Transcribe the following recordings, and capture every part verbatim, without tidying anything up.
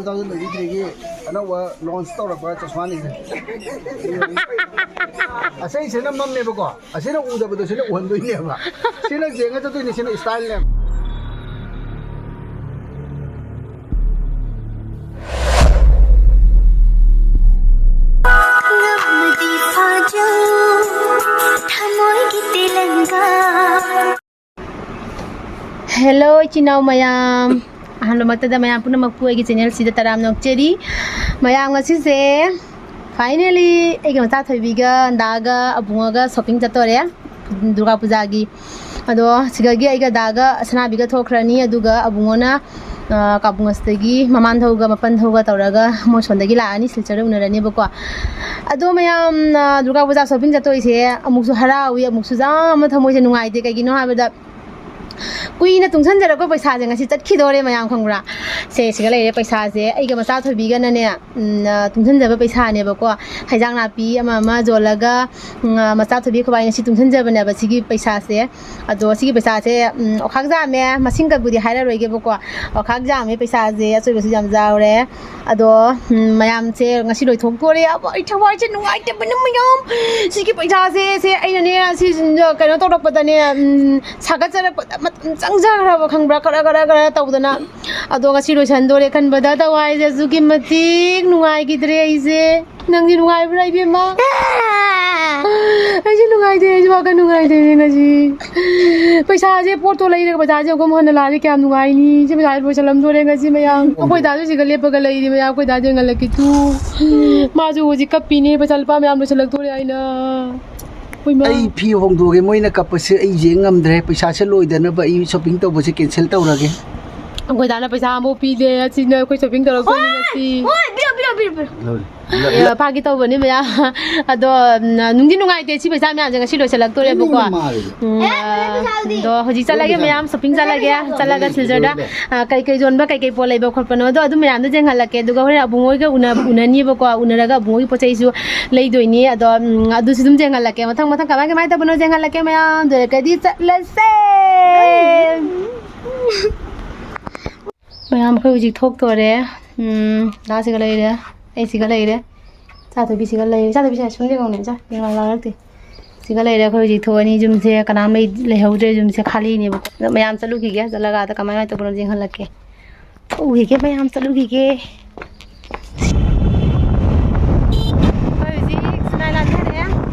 Two thousand twenty ꯊ꯭ꯔꯤꯒꯤ ꯑꯅꯧꯕ loans ꯇꯧꯔꯛꯄ ꯆꯁꯃꯥꯅꯤꯁꯦ꯫ ꯑꯁꯤꯁꯤꯅ ꯃꯝꯃꯦꯕꯀꯣ, ꯑꯁꯤꯅ ꯎꯗꯕꯗꯣ ꯁꯤꯅ ꯎꯍꯟꯗꯣꯏꯅꯦꯕ꯫ ꯁꯤꯅ ꯌꯦꯡꯉ ꯆꯠꯇꯣꯏꯅꯦ, ꯁꯤꯅ ꯏꯁꯇꯥꯏꯜꯅꯦꯕ꯫ ꯍꯦꯜꯂꯣ, ꯏꯆꯤꯟ ꯏꯅꯥꯎ ꯃꯌꯥꯝ꯫ ꯑꯍꯥꯟꯕꯃꯛꯇꯗ ꯃꯌꯥꯝ ꯄꯨꯝꯅꯃꯛꯄꯨ ꯑꯩꯒꯤ ꯆꯦꯅꯦꯜꯁꯤꯗ ꯇꯔꯥꯝꯅ ꯑꯣꯛꯆꯔꯤ꯫ ꯃꯌꯥꯝ, ꯉꯁꯤꯁꯦ ꯐꯥꯏꯅꯦꯂꯤ ꯑꯩꯒꯤ ꯃꯆꯥ ꯊꯣꯏꯕꯤꯒ ꯗꯥꯒ ꯑꯕꯨꯡꯉꯣꯒ ꯁꯣꯄꯤꯡ ꯆꯠꯇꯣꯔꯦ ꯗꯨꯔꯒꯥ ꯄꯨꯖꯥꯒꯤ꯫ ꯑꯗꯣ ꯁꯤꯗꯒꯤ ꯑꯩꯒ ꯗꯥꯒ ꯁꯅꯥꯕꯤꯒ ꯊꯣꯛꯈ꯭ꯔꯅꯤ, ꯑꯗꯨꯒ ꯑꯕꯨꯡꯉꯣꯅ, ꯑ, ꯀꯥꯕꯨꯡ ꯑꯁꯤꯗꯒꯤ ꯃꯃꯥꯟ ꯊꯧꯒ ꯃꯄꯟ ꯊꯧꯒ ꯇꯧꯔꯒ ꯃꯣꯏ ꯁꯣꯝꯗꯒꯤ ꯂꯥꯛꯑꯅꯤ, ꯁꯤꯜꯆꯔꯗ ꯎꯅꯔꯅꯦꯕꯀꯣ꯫ ꯑꯗꯣ ꯃꯌꯥꯝ, ꯑ, ꯗꯨꯔꯒꯥ ꯄꯨꯖꯥ ꯁꯣꯄꯤꯡ ꯆꯠꯇꯣꯏꯁꯦ ꯑꯃꯨꯛꯁꯨ ꯍꯔꯥꯎꯏ, ꯑꯃꯨꯛꯁꯨ ꯌꯥꯝꯅ ꯊꯃꯣꯏꯁꯦ ꯅꯨꯡꯉꯥꯏꯇꯦ꯫ ꯀꯩꯒꯤꯅꯣ ꯍꯥꯏꯕꯗ ꯀꯨꯏꯅ ꯇꯨꯡꯁꯟꯖꯔꯛꯄ ꯄꯩꯁꯥꯁꯦ ꯉꯁꯤ ꯆꯠꯈꯤꯗꯣꯔꯦ ꯃꯌꯥꯝ, ꯈꯪꯕ꯭ꯔꯥ? ꯁꯦ, ꯁꯤꯒ ꯂꯩꯔꯦ ꯄꯩꯁꯥꯁꯦ꯫ ꯑꯩꯒ ꯃꯆꯥ ꯊꯣꯏꯕꯤꯒꯅꯅꯦ, ꯎꯝ, ꯑ, ꯇꯨꯡꯁꯟꯖꯕ ꯄꯩꯁꯥꯅꯦꯕꯀꯣ꯫ ꯍꯩꯖꯥꯡ ꯅꯥꯄꯤ ꯑꯃ ꯑꯃ ꯌꯣꯜꯂꯒ, ꯎꯝ, ꯑ, ꯃꯆꯥ ꯊꯣꯏꯕꯤ ꯑꯩꯈꯣꯏꯕꯥꯅꯤ ꯉꯁꯤ ꯇꯨꯡꯁꯟꯖꯕꯅꯦꯕ ꯁꯤꯒꯤ ꯄꯩꯁꯥꯁꯦ꯫ ꯑꯗꯣ ꯁꯤꯒꯤ ꯄꯩꯁꯥꯁꯦ, ꯎꯝ, ꯑꯣꯈꯥꯛ ꯌꯥꯝꯃꯦ, ꯃꯁꯤꯡꯒꯕꯨꯗꯤ ꯍꯥꯏꯔꯔꯣꯏꯒꯦꯕꯀꯣ꯫ ꯑꯣꯈꯥꯛ ꯌꯥꯝꯃꯦ ꯄꯩꯁꯥꯁꯦ, ꯑꯆꯣꯏꯕꯁꯨ ꯌꯥꯝ ꯌꯥꯎꯔꯦ꯫ ꯑꯗꯣ, ꯎꯝ, ꯃꯌꯥꯝꯁꯦ ꯉꯁꯤ ꯂꯣꯏꯊꯣꯛꯇꯣꯔꯦ꯫ ꯑꯕ, ꯑꯩ ꯊꯋꯥꯏꯁꯦ ꯅꯨꯡꯉꯥꯏꯇꯕꯅ ꯃꯌꯥꯝ꯫ ꯁꯤꯒꯤ ꯄꯩꯁꯥꯁꯦ, ꯁꯦ ꯑꯩꯅꯅꯦ, ꯁꯤ ꯀꯩꯅꯣ ꯇꯧꯔꯛꯄꯗꯅꯦ, ꯎꯝ, ꯁꯥꯒꯠꯆꯔꯛꯄꯗ ꯃꯇꯝ ꯆꯪꯖꯈ꯭ꯔꯕ, ꯈꯪꯕ꯭ꯔꯥ? ꯈꯔ, ꯈꯔ, ꯈꯔ ꯇꯧꯗꯅ꯫ ꯑꯗꯣ ꯉꯁꯤ ꯂꯣꯏꯁꯟꯗꯣꯔꯦ ꯈꯟꯕꯗ ꯊꯋꯥꯏꯁꯦ ꯑꯁꯨꯛꯀꯤ ꯃꯇꯤꯛ ꯅꯨꯡꯉꯥꯏꯈꯤꯗ꯭ꯔꯦ ꯑꯩꯁꯦ꯫ ꯅꯪꯗꯤ ꯅꯨꯡꯉꯥꯏꯕ꯭ꯔꯥ, ꯏꯕꯦꯝꯃ? ꯑꯩꯁꯨ ꯅꯨꯡꯉꯥꯏꯇꯦ, ꯑꯩꯁꯨ ꯋꯥꯈꯜ ꯅꯨꯡꯉꯥꯏꯇꯦꯅꯦ ꯉꯁꯤ꯫ ꯄꯩꯁꯥꯁꯦ, ꯄꯣꯠꯇꯣ ꯂꯩꯔꯒ ꯄꯩꯁꯥꯁꯦ ꯑꯃꯨꯛ ꯍꯟꯅ ꯂꯥꯛꯑꯗꯤ ꯀꯌꯥꯝ ꯅꯨꯡꯉꯥꯏꯅꯤ? ꯁꯤ ꯄꯩꯁꯥꯁꯦ ꯂꯣꯏꯁꯜꯂꯝꯗꯣꯔꯦ ꯉꯁꯤ ꯃꯌꯥꯝ꯫ ꯑꯩꯈꯣꯏ ꯗꯥꯁꯨ ꯁꯤꯒ ꯂꯦꯞꯄꯒ ꯂꯩꯔꯤ ꯃꯌꯥꯝ, ꯑꯩꯈꯣꯏ ꯗꯥꯁꯨ ꯍꯦꯟꯒꯠꯂꯛꯈꯤꯗꯨ꯫ ꯃꯥꯁꯨ ꯍꯧꯖꯤꯛ ꯀꯞꯄꯤꯅꯦ, ꯄꯩꯁꯥ ꯂꯨꯄꯥ ꯃꯌꯥꯝ ꯂꯣꯏꯁꯜꯂꯛꯇꯣꯔꯦ ꯍꯥꯏꯅ꯫ ꯍꯣꯏ, ꯃꯥ꯫ ꯑꯩ ꯐꯤ ꯍꯣꯡꯗꯣꯛꯑꯒꯦ, ꯃꯣꯏꯅ ꯀꯞꯄꯁꯦ ꯑꯩ ꯌꯦꯡ ꯉꯝꯗ꯭ꯔꯦ꯫ ꯄꯩꯁꯥꯁꯦ ꯂꯣꯏꯗꯅꯕ ꯑꯩ ꯁꯣꯄꯤꯡ ꯇꯧꯕꯁꯦ ꯀꯦꯟꯁꯦꯜ ꯇꯧꯔꯒꯦ꯫ ꯑꯩꯈꯣꯏ ꯗꯥꯅ ꯄꯩꯁꯥ ꯑꯃꯐꯥꯎ ꯄꯤꯗꯦ, ꯑꯁꯤꯅ ꯑꯩꯈꯣꯏ ꯁꯣꯄꯤꯡ ꯇꯧꯔꯛꯇꯣꯏꯅꯤ ꯉꯁꯤ꯫ ꯍꯣꯏ, ꯄꯤꯔꯣ, ꯄꯤꯔꯣ, ꯄꯤꯔꯣ, ꯄꯤꯔꯣ꯫ ꯂꯧꯔꯦ꯫ ꯑꯦ, ꯐꯥꯒꯤ ꯇꯧꯕꯅꯤ ꯃꯌꯥꯝ꯫ ꯑꯗꯣ, ꯎꯝ, ꯅꯨꯡꯗꯤ ꯅꯨꯡꯉꯥꯏꯇꯦ ꯁꯤ ꯄꯩꯁꯥ ꯃꯌꯥꯝꯁꯦ ꯉꯁꯤ ꯂꯣꯏꯁꯤꯜꯂꯛꯇꯣꯔꯦꯕꯀꯣ꯫ ꯎꯝ, ꯑꯦ, ꯂꯣꯏꯔꯦ ꯄꯩꯁꯥꯗꯨꯗꯤ꯫ ꯑꯗꯣ ꯍꯧꯖꯤꯛ ꯆꯠꯂꯒꯦ ꯃꯌꯥꯝ, ꯁꯣꯄꯤꯡ ꯆꯠꯂꯒꯦ, ꯆꯠꯂꯒ ꯁꯤꯜꯆꯔꯗ, ꯑ, ꯀꯩ ꯀꯩ ꯌꯣꯟꯕ, ꯀꯩ ꯀꯩ ꯄꯣꯠ ꯂꯩꯕ ꯈꯣꯠꯄꯅꯣ, ꯑꯗꯣ ꯑꯗꯨ ꯃꯌꯥꯝꯗꯣ ꯌꯦꯡꯍꯜꯂꯛꯀꯦ꯫ ꯑꯗꯨꯒ ꯍꯣꯔꯦꯟ ꯑꯕꯨꯡꯉꯣꯏꯒ ꯎꯅ-, ꯎꯅꯅꯤꯕꯀꯣ, ꯎꯅꯔꯒ ꯑꯕꯨꯡꯉꯣꯏꯒꯤ ꯄꯣꯠ ꯆꯩꯁꯨ ꯂꯩꯗꯣꯏꯅꯤ꯫ ꯑꯗꯣ, ꯎꯝ, ꯑꯗꯨꯁꯨ ꯑꯗꯨꯝ ꯌꯦꯡꯍꯜꯂꯛꯀꯦ꯫ ꯃꯊꯪ ꯃꯊꯪ ꯀꯃꯥꯏ ꯀꯃꯥꯏ ꯇꯧꯕꯅꯣ ꯌꯦꯡꯍꯜꯂꯛꯀꯦ ꯃꯌꯥꯝ꯫ ꯑꯗꯨ ꯑꯣꯏꯔꯒꯗꯤ ꯆꯠꯂꯁꯦ꯫ ꯃꯌꯥꯝ, ꯑꯩꯈꯣꯏ ꯍꯧꯖꯤꯛ ꯊꯣꯛꯇꯣꯔꯦ꯫ ꯎꯝ, ꯗꯥꯁꯤꯒ ꯂꯩꯔꯦ, ꯑꯩ ꯁꯤꯒ ꯂꯩꯔꯦ, ꯆꯥꯊꯣꯏꯕꯤ ꯁꯤꯒ ꯂꯩꯔꯦ꯫ ꯆꯥꯊꯣꯏꯕꯤ ꯁꯥꯏ ꯁꯨꯝ ꯌꯦꯡꯉꯧꯅꯦ, ꯆꯥ, ꯌꯦꯡꯉꯧ ꯂꯥꯛꯂꯛꯇꯦ꯫ ꯁꯤꯒ ꯂꯩꯔꯦ꯫ ꯑꯩꯈꯣꯏ ꯍꯧꯖꯤꯛ ꯊꯣꯛꯑꯅꯤ꯫ ꯌꯨꯝꯁꯦ ꯀꯅꯥꯝ ꯂꯩ-, ꯂꯩꯍꯧꯗ꯭ꯔꯦ꯫ ꯌꯨꯝꯁꯦ ꯈꯥꯂꯤꯅꯦꯕꯀꯣ꯫ ꯑꯗꯣ ꯃꯌꯥꯝ ꯆꯠꯂꯨꯈꯤꯒꯦ꯫ ꯆꯠꯂꯒ ꯑꯥꯗ ꯀꯃꯥꯏ ꯀꯃꯥꯏ ꯇꯧꯕꯅꯣ ꯌꯦꯡꯍꯜꯂꯛꯀꯦ꯫ ꯎꯈꯤꯒꯦ, ꯃꯌꯥꯝ ꯆꯠꯂꯨꯈꯤꯒꯦ꯫ ꯑꯩꯈꯣꯏ ꯍꯧꯖꯤꯛ ꯁꯤꯅꯥꯏ ꯂꯥꯟꯊꯔꯦ꯫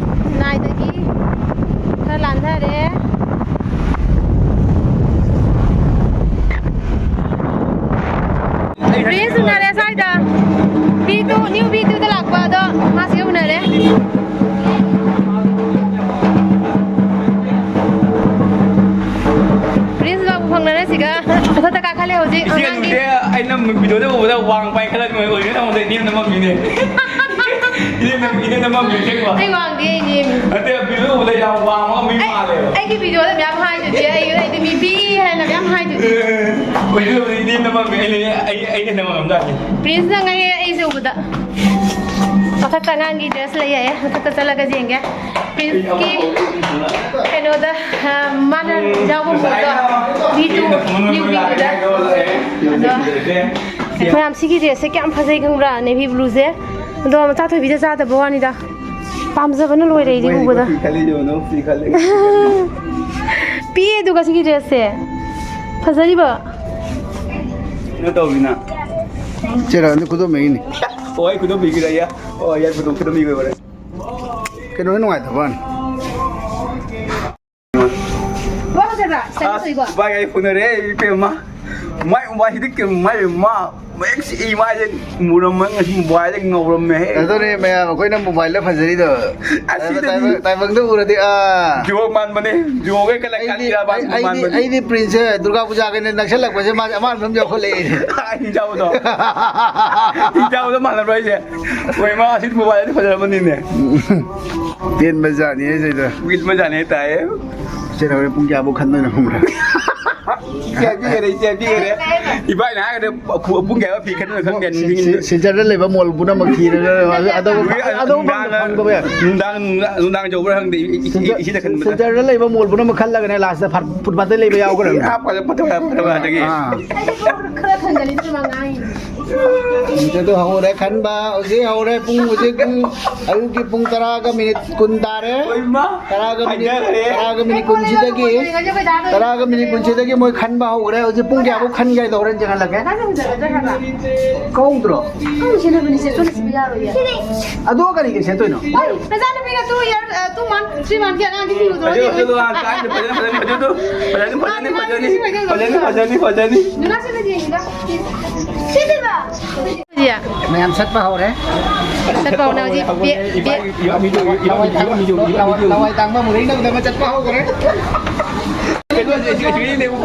ꯁꯤꯅꯥꯏꯗꯒꯤ ꯈꯔ ꯂꯥꯟꯊꯔꯦ꯫ ꯄ꯭ꯔꯤꯟꯁ ꯎꯅꯔꯦ ꯁ꯭ꯋꯥꯏꯗ꯫ ꯕꯤ ꯇꯨ, ꯅ꯭ꯌꯨ ꯕꯤ ꯇꯨꯗ ꯂꯥꯛꯄ ꯑꯗꯣ ꯃꯥꯁꯤꯒ ꯎꯅꯔꯦ꯫ ꯄ꯭ꯔꯤꯟꯁ ꯕꯥꯕꯨ ꯐꯪꯅꯔꯦ ꯁꯤꯒ꯫ ꯃꯊꯛꯇ ꯀꯥꯈꯠꯂꯦ ꯍꯧꯖꯤꯛ ꯏꯆꯦ ꯑꯉꯥꯡꯒꯤ꯫ ꯅꯨꯡꯁꯦ ꯑꯩꯅ ꯚꯤꯗꯤꯑꯣꯗ ꯎꯕꯗ ꯋꯥꯡ ꯄꯥꯏꯈꯠꯂꯒ ꯅꯣꯏ ꯑꯣꯏꯅ ꯇꯧꯕꯗ ꯏꯅꯦꯝꯅ ꯃꯝꯃꯤꯅꯦ꯫ ꯏꯅꯦꯝꯅ, ꯏꯅꯦꯝꯅ ꯃꯝꯃꯤ ꯑꯁꯦꯡꯕ꯫ ꯑꯩ ꯋꯥꯡꯗꯦ, ꯑꯩ ꯅꯦꯝꯃꯤ꯫ ꯅꯠꯇꯦ, ꯚꯤꯗꯤꯑꯣ ꯎꯕꯗ ꯌꯥꯝ ꯋꯥꯡꯕ ꯃꯤ ꯑꯩ, ꯃꯥꯜꯂꯦ꯫ ꯑꯩꯒꯤ ꯚꯤꯗꯤꯑꯣꯗ ꯃꯌꯥꯝ ꯍꯥꯏꯗꯨꯗꯤ, ꯑꯩ, ꯑꯩꯗꯤ ꯃꯤ ꯄꯤꯛꯏ ꯍꯥꯏꯅ ꯃꯌꯥꯝ ꯍꯥꯏꯗꯨꯗꯤ꯫ ꯑꯦ, ꯑꯣꯏꯗꯤ ꯑꯣꯏꯗꯤ ꯏꯅꯦꯝꯅ ꯃꯝꯃꯤ꯫ ꯑꯩꯅ, ꯑꯩ, ꯑꯩꯅ ꯍꯦꯟꯅ ꯃꯝꯗꯥꯏꯅꯦ꯫ ꯄ꯭ꯔꯤꯟꯁꯅ ꯉꯥꯏꯔꯦ ꯑꯩꯁꯦ ꯎꯕꯗ꯫ ꯃꯊꯛꯇ ꯑꯉꯥꯡꯒꯤ ꯗ꯭ꯔꯦꯁ ꯂꯩ ꯍꯥꯏꯌꯦ, ꯃꯊꯛꯇ ꯆꯠꯂꯒ ꯌꯦꯡꯒꯦ꯫ ꯄ꯭ꯔꯤꯟꯁꯀꯤ ꯀꯩꯅꯣꯗ, ꯑ, ꯃꯥꯅ ꯌꯥꯎꯕ ꯃꯨꯛꯇꯣ, ꯚꯤ ꯇꯨ, ꯅ꯭ꯌꯨ ꯚꯤ ꯇꯨꯗ꯫ ꯑꯗꯣ ꯃꯌꯥꯝ ꯁꯤꯒꯤ ꯗ꯭ꯔꯦꯁꯁꯦ ꯀꯌꯥꯝ ꯐꯖꯩ ꯈꯪꯕ꯭ꯔꯥ? ꯅꯦꯚꯤ ꯕ꯭ꯂꯨꯁꯦ꯫ ꯑꯗꯣ ꯃꯆꯥ ꯊꯣꯏꯕꯤꯗ ꯆꯥꯗꯕ ꯋꯥꯅꯤꯗ꯫ ꯄꯥꯝꯖꯕꯅ ꯂꯣꯏꯔꯦ ꯑꯩꯗꯤ ꯎꯕꯗ꯫ ꯄꯤꯛꯑꯦ ꯑꯗꯨꯒ ꯁꯤꯒꯤ ꯗ꯭ꯔꯦꯁꯁꯦ꯫ ꯐꯖꯔꯤꯕ꯫ ꯀꯩꯅꯣ ꯇꯧꯕꯤꯅ꯫ ꯆꯦꯔꯥ, ꯑꯗꯨ ꯈꯨꯗꯣꯝ ꯃꯩꯅꯤ꯫ ꯑꯣ, ꯑꯩ ꯈꯨꯗꯣꯝ ꯄꯤꯈꯤꯔꯦ, ꯑꯩꯌꯥ꯫ ꯑꯣ, ꯑꯩꯌꯥ, ꯈꯨꯗꯣꯝ, ꯈꯨꯗꯣꯝ ꯄꯤꯈꯤꯔꯦ꯫ ꯀꯩꯅꯣ ꯅꯨꯡꯉꯥꯏꯇꯕ ꯋꯥꯅꯤ꯫ ꯋꯥ ꯐꯖꯕ꯭ꯔꯥ? ꯁꯥꯏꯀꯜ ꯇꯧꯏꯀꯣ? ꯑꯁ, ꯚꯥꯏ, ꯑꯩ ꯐꯨꯅꯔꯦ, ꯏꯕꯦꯝꯃ꯫ ꯃꯥꯏ ꯃꯨꯕꯥꯁꯤꯗꯤ ꯀꯩꯅꯣ, ꯃꯥꯏ ꯃꯥ, ꯃꯌꯦꯛ ꯁꯤ ꯃꯥꯏꯁꯦ ꯃꯨꯔꯝꯃ ꯉꯁꯤ ꯃꯨꯕꯥꯁꯦ ꯉꯧꯔꯝꯃꯦꯍꯦ꯫ ꯑꯗꯨꯅꯦ ꯃꯌꯥꯝ ꯑꯩꯈꯣꯏꯅ ꯃꯣꯕꯥꯏꯜꯗ ꯐꯖꯔꯤꯗꯣ꯫ ꯑꯁꯤꯗꯗꯤ ꯇꯥꯏꯕꯪ-, ꯇꯥꯏꯕꯪꯗ ꯎꯔꯗꯤ, ꯑꯥ꯫ ꯖꯨꯍꯣ ꯃꯥꯟꯕꯅꯦ꯫ ꯖꯨꯍꯣꯒ ꯀꯂ ꯑꯩꯗꯤ, ꯀꯥꯟ ꯑꯩ-, ꯑꯩꯗꯤ, ꯃꯥꯟꯕꯅꯦ꯫ ꯑꯩꯗꯤ ꯄ꯭ꯔꯤꯟꯁꯁꯦ ꯗꯨꯔꯒꯥ ꯄꯨꯖꯥꯒꯤꯅ ꯅꯛꯁꯜꯂꯛꯄꯁꯦ ꯃꯥꯁꯦ ꯑꯃ ꯑꯗꯨꯝ ꯌꯥꯎꯈꯠꯂꯛꯑꯦ꯫ ꯑꯥ, ꯍꯤꯡꯖꯥꯎꯗꯣ꯫ ꯍꯤꯡꯖꯥꯎꯗꯣ ꯃꯥꯟꯅꯕ꯭ꯔꯣ ꯑꯩꯁꯦ? ꯍꯣꯏ, ꯃꯥ ꯑꯁꯤ ꯃꯣꯕꯥꯏꯜꯗꯤ ꯐꯖꯔꯝꯃꯅꯤꯅꯦ꯫ ꯄꯦꯟꯕꯖꯥꯠꯅꯤ ꯁꯤꯗ꯫ ꯄꯦꯟꯕꯖꯥꯠꯅꯤ ꯍꯥꯏꯇꯥꯔꯦ꯫ ꯁꯤꯗ ꯍꯣꯔꯦꯟ ꯄꯨꯡ ꯀꯌꯥꯐꯥꯎ ꯈꯟꯗꯣꯏꯅꯣ ꯈꯪꯕ꯭ꯔꯥ? ꯏꯆꯦ ꯄꯤꯈꯔꯦ, ꯏꯆꯦ ꯄꯤꯈꯔꯦ꯫ ꯏꯕꯥꯏꯅ ꯍꯥꯏꯔꯒꯗꯤ ꯄꯨ-, ꯄꯨꯡ ꯀꯌꯥ ꯐꯤ ꯈꯟꯗꯣꯏꯅꯣ ꯈꯪꯗꯦ꯫ ꯁꯤ-, ꯁꯤ-, ꯁꯤꯜꯆꯔꯗ ꯂꯩꯕ ꯃꯣꯜ ꯄꯨꯝꯅꯃꯛ ꯊꯤꯔꯒ ꯑꯗꯨ, ꯑꯗꯨ ꯅꯨꯡꯗꯥꯡ, ꯐꯪꯗꯕ ꯌꯥꯏ꯫ ꯅꯨꯡꯗꯥꯡ, ꯅꯨꯡꯗꯥꯡ, ꯅꯨꯡꯗꯥꯡ ꯌꯧꯕ꯭ꯔꯥ ꯈꯪꯗꯦ꯫ ꯏ-, ꯏ-, ꯏ-, ꯁꯤꯜꯆꯔ-, ꯏꯁꯤꯡꯗ ꯈꯟꯕꯗ꯫ ꯁꯤꯜꯆꯔꯗ ꯂꯩꯕ ꯃꯣꯜ ꯄꯨꯝꯅꯃꯛ ꯈꯜꯂꯒꯅꯦ ꯂꯥꯁꯇ ꯐꯥ-, ꯐꯨꯠꯄꯥꯠꯇ ꯂꯩꯕ ꯌꯥꯎꯈ꯭ꯔꯕꯅꯤ꯫ ꯑꯥ, ꯐꯖ-, ꯐꯖ-, ꯐꯖ-, ꯐꯖ-, ꯐꯖ-, ꯑꯥ꯫ ꯑꯩ ꯈꯔ ꯈꯟꯒꯅꯤ ꯑꯗꯨꯅ ꯃꯉꯥꯡ ꯃꯤꯗꯨ ꯍꯧꯔꯦ ꯈꯟꯕ, ꯍꯧꯖꯤꯛ ꯍꯧꯔꯦ꯫ ꯄꯨꯡ ꯍꯧꯖꯤꯛ ꯄꯨꯡ, ꯑꯌꯨꯛꯀꯤ ꯄꯨꯡ ꯇꯔꯥꯒ ꯃꯤꯅꯤꯠ ꯀꯨꯟ ꯇꯥꯔꯦ꯫ ꯇꯔꯥꯒ ꯃꯤꯅꯤꯠ, ꯍꯥꯏꯅꯈ꯭ꯔꯦ꯫ ꯇꯔꯥꯒ ꯃꯤꯅꯤꯠ ꯀꯨꯟꯁꯤꯗꯒꯤ, ꯇꯔꯥꯒ ꯃꯤꯅꯤꯠ ꯀꯨꯟꯁꯤꯗꯒꯤ ꯃꯣꯏ ꯈꯟꯕ ꯍꯧꯈ꯭ꯔꯦ꯫ ꯍꯧꯖꯤꯛ ꯄꯨꯡ ꯀꯌꯥꯐꯥꯎ ꯈꯟꯒꯦ ꯍꯥꯏꯗꯣ ꯍꯣꯔꯦꯟ ꯌꯦꯡꯍꯜꯂꯒꯦ꯫ ꯀꯧꯗ꯭ꯔꯣ? ꯑꯗꯣ ꯀꯔꯤꯒꯤ ꯁꯦꯠꯇꯣꯏꯅꯣ? ꯅꯆꯥꯅꯨꯄꯤꯒ two year, ꯑ, two month, three month ꯀꯤ ꯑꯉꯥꯡꯗꯤ ꯁꯤꯡꯉꯨꯗ꯭ꯔꯣ? ꯐꯖꯅꯤ, ꯐꯖꯅꯤ, ꯐꯖꯅꯤ, ꯐꯖꯅꯤ, ꯐꯖꯅꯤ, ꯐꯖꯅꯤ, ꯐꯖꯅꯤ, ꯐꯖꯅꯤ, ꯐꯖꯅꯤ, ꯐꯖꯅꯤ꯫ ꯅꯨꯡꯉꯥꯏ ꯁꯤꯅ ꯌꯦꯡꯉꯤꯗ꯫ ꯁꯤꯗꯕ꯫ ꯃꯌꯥꯝ ꯆꯠꯄ ꯍꯧꯔꯦ꯫ ꯆꯠꯄ ꯍꯧꯔꯦ ꯍꯧꯖꯤꯛ꯫ ꯕꯦ-, ꯕꯦ-, ꯂꯋꯥꯏ ꯇꯥꯡꯕ ꯃꯨꯔꯩꯅꯕꯗ ꯑꯃ ꯆꯠꯄ ꯍꯧꯈ꯭ꯔꯦ꯫ ꯑꯩꯈꯣꯏ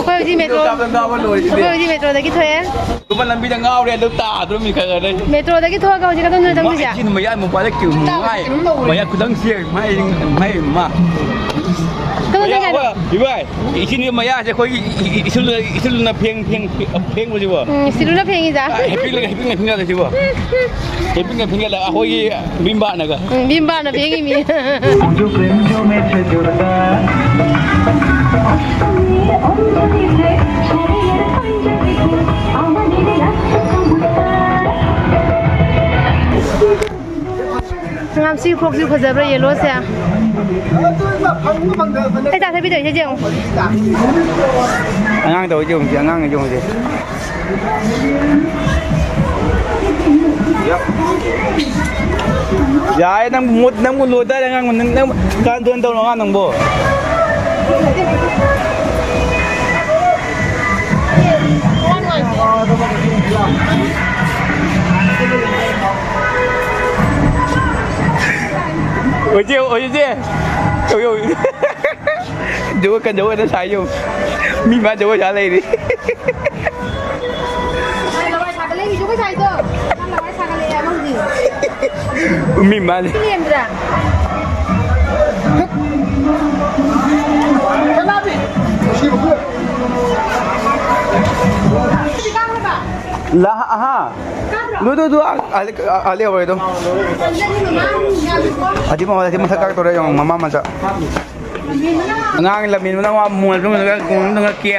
ꯍꯧꯖꯤꯛ ꯃꯦꯇ꯭ꯔꯣ, ꯑꯩꯈꯣꯏ ꯍꯧꯖꯤꯛ ꯃꯦꯇ꯭ꯔꯣꯗꯒꯤ ꯊꯣꯛꯑꯦ꯫ ꯂꯨꯄꯥ ꯂꯝꯕꯤꯗ ꯉꯥꯎꯔꯦ ꯑꯗꯨ ꯇꯥꯗ꯭ꯔꯣꯃꯤ ꯈꯔ ꯈꯔ ꯂꯩ꯫ ꯃꯦꯇ꯭ꯔꯣꯗꯒꯤ ꯊꯣꯛꯑꯒ ꯍꯧꯖꯤꯛ ꯑꯗꯣꯝꯗ ꯆꯪꯗꯣꯏꯁꯦ? ꯏꯆꯤꯟ ꯃꯌꯥ ꯃꯄꯥꯗ ꯀꯤꯌꯨ ꯅꯨꯡꯉꯥꯏ꯫ ꯃꯌꯥ ꯈꯨꯗꯪ ꯁꯦ ꯃꯥꯏ, ꯃꯥꯏ ꯃꯥ꯫ ꯀꯗꯣꯝꯗ ꯃꯌꯥ ꯀꯩꯅꯣ? ꯍꯣꯏ, ꯏꯕꯥꯏ, ꯏꯆꯤꯟ ꯃꯌꯥꯁꯦ ꯑꯩꯈꯣꯏꯒꯤ ꯏ-, ꯏ-, ꯏꯁꯨꯜꯅ, ꯏꯁꯨꯜꯅ ꯐꯦꯡ-, ꯐꯦꯡ-, ꯐꯦꯡꯕꯁꯤꯕꯣ꯫ ꯎꯝ, ꯏꯁꯨꯜꯅ ꯐꯦꯡꯉꯤꯗ꯫ ꯍꯦꯄꯤꯡꯅ, ꯍꯦꯄꯤꯡꯅ ꯐꯦꯡꯒꯠꯂꯁꯤꯕꯣ꯫ ꯍꯦꯄꯤꯡꯅ ꯐꯦꯡꯒꯠꯂ ꯑꯩꯈꯣꯏꯒꯤ ꯕꯤꯝꯕꯥꯅꯒ꯫ ꯎꯝ, ꯕꯤꯝꯕꯥꯅ ꯐꯦꯡꯉꯤ ꯃꯤ꯫ ꯉꯥꯝꯁꯤ ꯈꯣꯛꯁꯤ ꯐꯖꯕ꯭ꯔꯥ ꯌꯦꯜꯂꯣꯁꯦ? ꯑꯩ ꯆꯥ ꯊꯛꯄꯤꯗꯧꯔꯤꯁꯦ ꯌꯦꯡꯉꯨ꯫ ꯑꯉꯥꯡ ꯇꯧꯔꯤꯁꯦ ꯌꯦꯡꯉꯨꯁꯦ, ꯑꯉꯥꯡ ꯌꯦꯡꯉꯨꯁꯦ꯫ ꯌꯥꯔꯦ, ꯅꯪ ꯃꯨꯠ, ꯅꯪꯕꯨ ꯂꯣꯏꯗꯥꯏꯔꯦ ꯑꯉꯥꯡ, ꯅꯪ, ꯅꯪ ꯀꯥꯟꯗꯣꯟ ꯇꯧꯔꯣ ꯑꯉꯥꯡ ꯅꯪꯕꯨ꯫ ꯑꯣꯏꯖꯦ, ꯑꯣꯏꯖꯦ꯫ ꯑꯣꯏ, ꯑꯣꯏ꯫ ꯖꯒꯣꯏ ꯀꯟ ꯖꯒꯣꯏ ꯀꯟꯅ ꯁꯥꯏ ꯌꯦꯡꯉꯨ꯫ ꯃꯤ ꯃꯥ ꯖꯒꯣꯏ ꯁꯥ ꯂꯩꯔꯤ꯫ ꯂꯋꯥꯏ ꯁꯥꯒꯠꯂꯛꯏ, ꯖꯒꯣꯏ ꯁꯥꯏꯗꯣ꯫ ꯅꯪ ꯂꯋꯥꯏ ꯁꯥꯒꯠꯂꯛꯑꯦ ꯑꯃ ꯍꯧꯖꯤꯛ꯫ ꯃꯤ ꯃꯥ ꯂꯩ꯫ ꯁꯤ ꯂꯦꯝꯗ꯭ꯔꯥ? ꯁꯤ ꯀꯥꯡ ꯍꯥꯏꯕ? ꯂꯥ-, ꯑꯍꯥ꯫ ꯀꯥꯡꯔꯣ? ꯗꯨ, ꯗꯨ, ꯗꯨ, ꯑ, ꯑ, ꯑ, ꯂꯦꯞꯍꯧꯔꯦ ꯑꯗꯨꯝ꯫ ꯀꯥꯡꯗꯅꯤ ꯃꯃꯥ ꯌꯥꯝꯃꯤꯀꯣ꯫ ꯑꯗꯨ ꯃꯃꯥ ꯃꯊꯛ ꯀꯥꯔꯛꯇꯧꯔꯦ ꯌꯦꯡꯉꯣ, ꯃꯃꯥ ꯃꯆꯥ꯫ ꯑꯉꯥꯡ ꯂꯝꯍꯦꯟꯕꯅ ꯃꯥ ꯃꯣꯟ ꯂꯣꯝꯗꯒ, ꯀꯣꯟ ꯂꯣꯝꯗꯒ ꯀꯦ-,